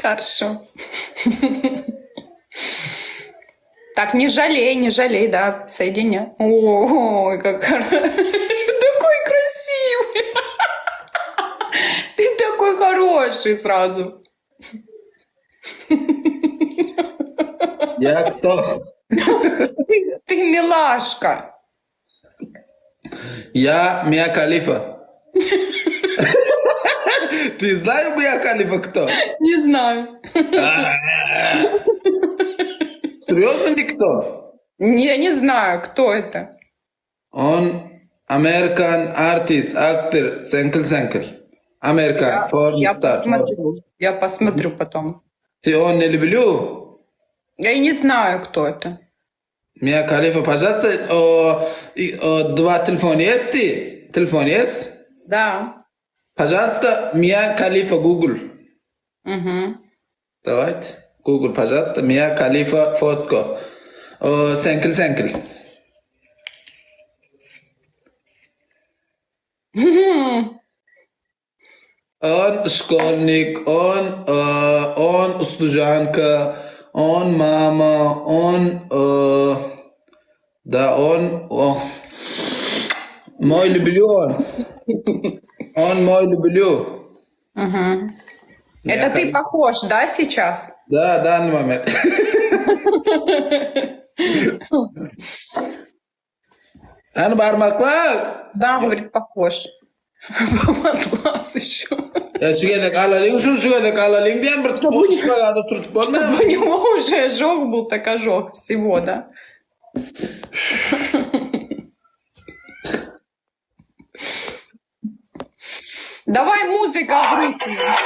Хорошо. Так, не жалей, не жалей, да, соединяй. Ой, как Такой красивый. Ты такой хороший сразу. Я кто? Ты, ты милашка. Я Мия Калифа. Ты знаешь Мия Калифа кто? Не знаю. Серьезно никто? Я не знаю, кто это. On American artist, actor, senkil senkil. American, porn Я star. посмотрю. Я посмотрю потом. Ты он не люблю? Я и не знаю, кто это. Mia Khalifa, пожалуйста, о, и, о, два телефона есть ты? Телефон есть? Да. Пожалуйста, Mia Khalifa, Google. Угу. Давайте. Google, пожалуйста, Mia Khalifa, фотка. О, senkil senkil. On школьник, он, э, он служанка, он мама, он, э, да, он, о, мой люблю он. Он мой люблю. Угу. Это ты похож, да, сейчас? Да, данный момент. Hany barmaklar. Да, говорит, похож. Атлас еще. Ya şu gezek alalyň, şu şu gezek alalyň diýen bir oturmaga tutup bolmaýar. Чтобы у него уже ожог был, так ожог всего, да? Давай музыка грустная.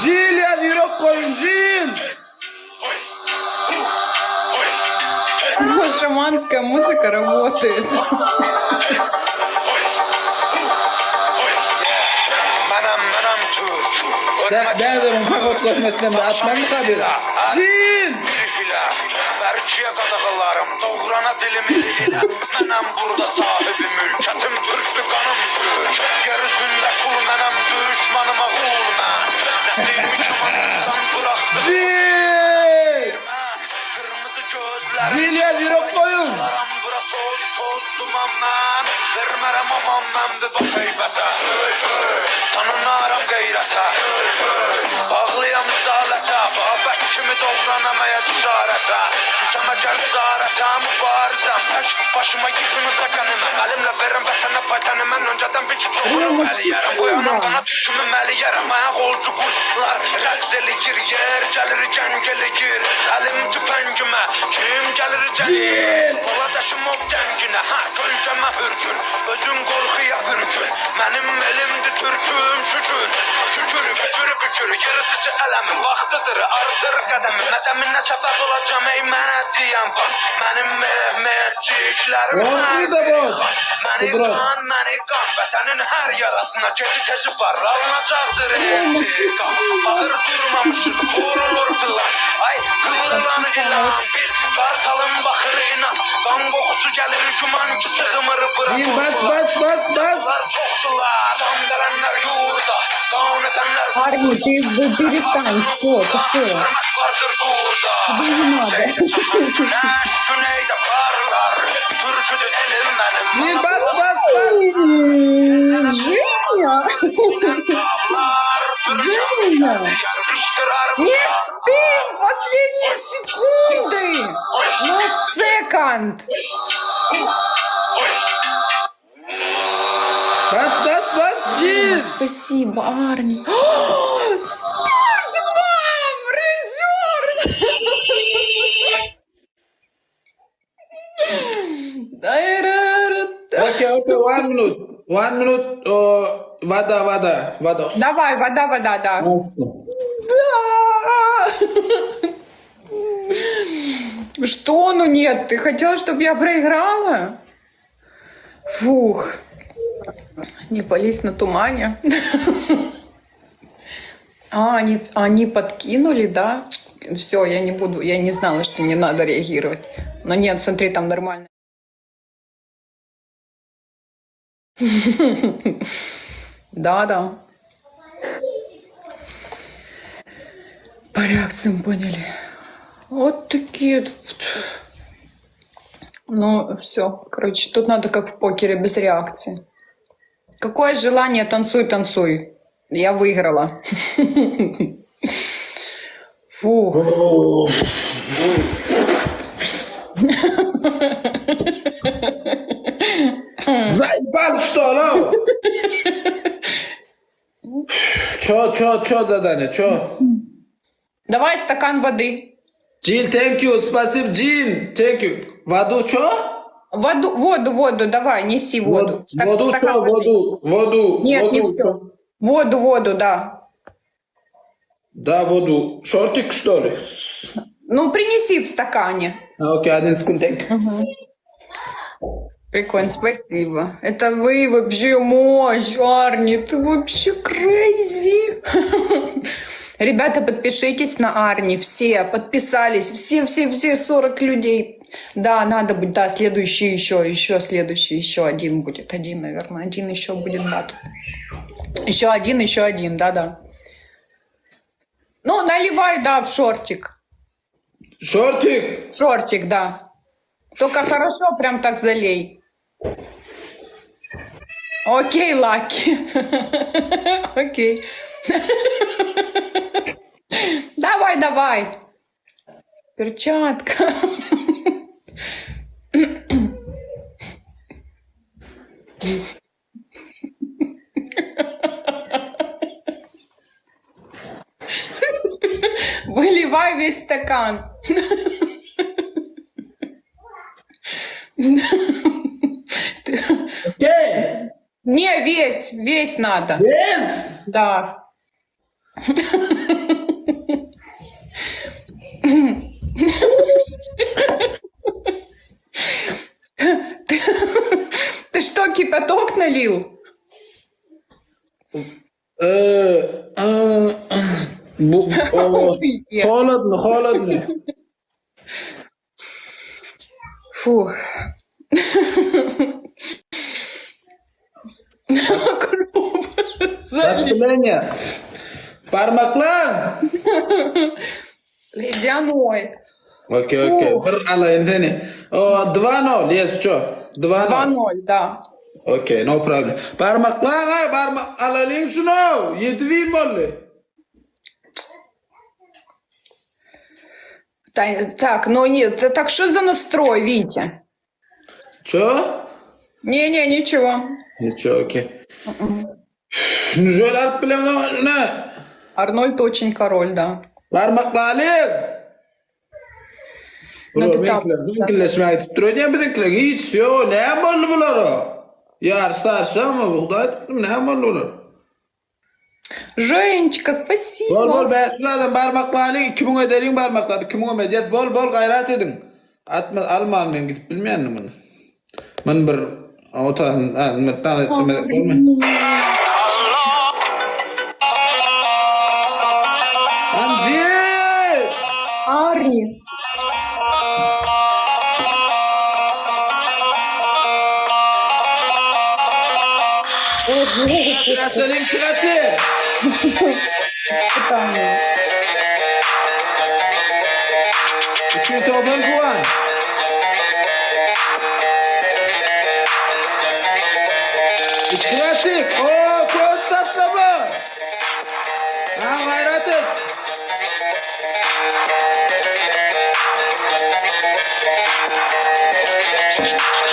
Jil ýaz ýürek goýuň jil. О, шаманская музыка работает. Dädemiň pahat görmesinem bir atmanmyka bir. Jil! Jil! Jil ýaz ýürek goýuň. aman men Bermerem aman men bu heýbete Tanynaram geýrete Baglyam ysalete Babek kimi dogran emeýe cesarete Düşem eger zarete Mübarizem pek Başyma ýykynyza ganime Elimle berem wetene pateni Men önceden bilip çoxurum Əliyərəm Qoyanam qana tüşümü məliyərəm Mənə golcu qurdlar Rəqs eləyir yer Gəlir cəng eləyir Əlim tüfəngimə Kim gəlir cəngimə Bala daşım ov cənginə Hə kölgəmə hürkür Özün qorxuya bürkür Mənim elimdir türküm Şükür Şükür bükür bükür Yırtıcı ələmi Vaxtıdır artır qədəmi Mədəminə səbəb olacam ey mənə deyən bax Mənim Mehmetçiklərim Boz hər bir de biri boz. xan. Məni Kudret. qan, məni qan Vətənin hər yarasına geci tezi var Alınacaqdır intiqam Ağır durmamışıq, vurulur plan Ay qıvrılan ilan bil Qartalın baxır inan Qan qoxusu gəlir güman ki sığmır bura Cil bas bas bas bas. Bunlar çoxdular Can verənlər yurda Qan edənlər Парни, ты вы перестань, все, ты что? Hörmət vardır burada Тебе не надо. Günəş güneydə parlar Türküdür elim mənim Cil bas bas bas. Женя! Dağlar Женя! Qışqırar Не спим! Последние секунды! Ну, секонд! Bas bas bas Cil. Спасибо, Арни. Старт вам, резерв! Okay okay one minute. One minute. Oh, vada vada vada. Давай, вода, вода, да. Да! Что? Ну нет, ты хотел, чтобы я проиграла? Фух. Не полезь на тумане. А, они, они подкинули, да? Все, я не буду, я не знала, что не надо реагировать. Но нет, смотри, там нормально. Да, да. По реакциям поняли. Вот такие. Ну, все. Короче, тут надо как в покере, без реакции. Какое желание? Танцуй, танцуй. Я выиграла. Фух. Oh. Заебал что lo? Ço ço ço zadanie ço. Давай стакан воды. Cil thank you спасибо Cil thank you. Воду ço? Воду, воду, воду, давай, неси воду. Стак- Воду стакан ço воды. воду воду. Нет, не воду, все. чо? Воду, воду, да. Да воду. Шортик что ли? Ну, принеси в стакане. А, Okey один секунд thank you. Прикольно, спасибо. Это вы вообще мощь, Арни, ты вообще crazy. Ребята, подпишитесь на Арни, все подписались, все-все-все 40 людей. Да, надо будет, да, следующий еще, еще следующий, еще один будет, один, наверное, один еще будет батл. Еще один, еще один, да-да. Ну, наливай, да, в шортик. Шортик. Шортик, да. Только хорошо прям так залей. Окей, Лаки. Окей. Давай, давай. Перчатка. Выливай весь стакан. Ты- Okey. Не, весь, весь надо. Yes. Да. Ты, ты что, кипяток налил? Ee, e, bu o, Ой, холодно, холодно. Фух. Круп. Залил. Воспаление. Parmaklar. Ледяной. Okey okey. Фух. Bir alayım seni. O 2-0. Yes, ço. Dva nol. 2-0, da. Okey, no problem. Barmaklaň aý, barmak alalyň şuny. 7000 boldy. Так, ну нет, так что за настрой, Витя? Ço? Не-не, ничего. Ничего, okey. Şöyle alyp bilemem ne? Арнольд очень король, да. Barmaklalyň. Ну, Bular ты там. meňkiler ziňkilleşme aýdyp dur öýdýän biziňkiler. Hiç ýok, näme boldy bulara? Ýaryş saryşamy? Hudaý tutdum, näme boldy bular? Женечка, Bol спасибо. bol 500 adam barmaklalyň, 2000 edeliň barmaklap, 2000 edýäs. Bol bol gaýrat ediň. Atma alman men gidip bilmeýändim muny. Men bir otan, mırtan etmez bolmy? Anji! Арни. Açalyň kiraty. Испытание. 290 puan. Klasik. Oo, koş satlama. Ha gayret et.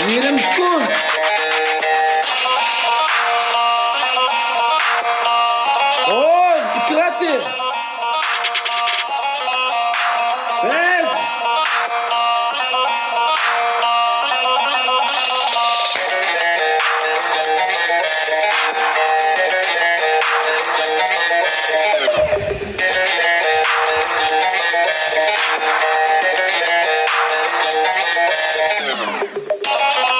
20.